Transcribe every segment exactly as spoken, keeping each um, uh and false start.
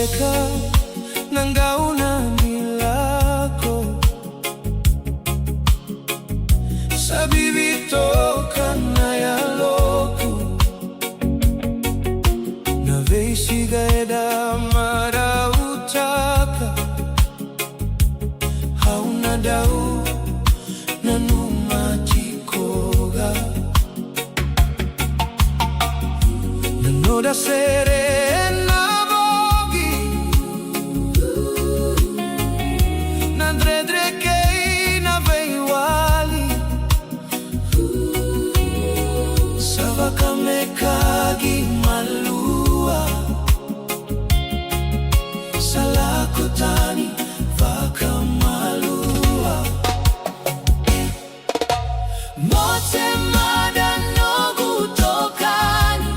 Ka na gauna ni lako, sa bibi toka na yaloqu. Na veisiga eda marautaka, au na dau nanuma tiko ga. Na noda sere ena bogi, na dredre kei na veiwali, sa vakamekagi malua, sa lako tani vakamalua. Mo se mada noqu tokani,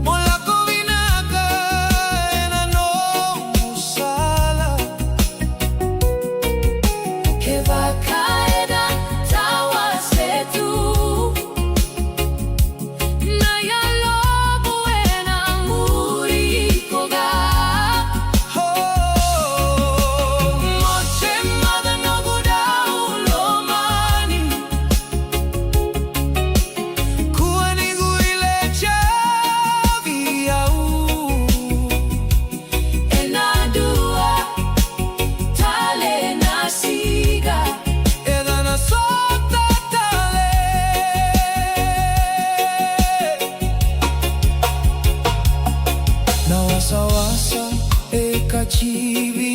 mo lako vinaka ena nomu sala. Kevaka eda tawase tu, na yaloqu ena muri iko ga. Mo se mada noqu dau lomani, kua ni guilecavi au ena dua tale na siga. Eda na sota tale. Na wasawasa e kacivi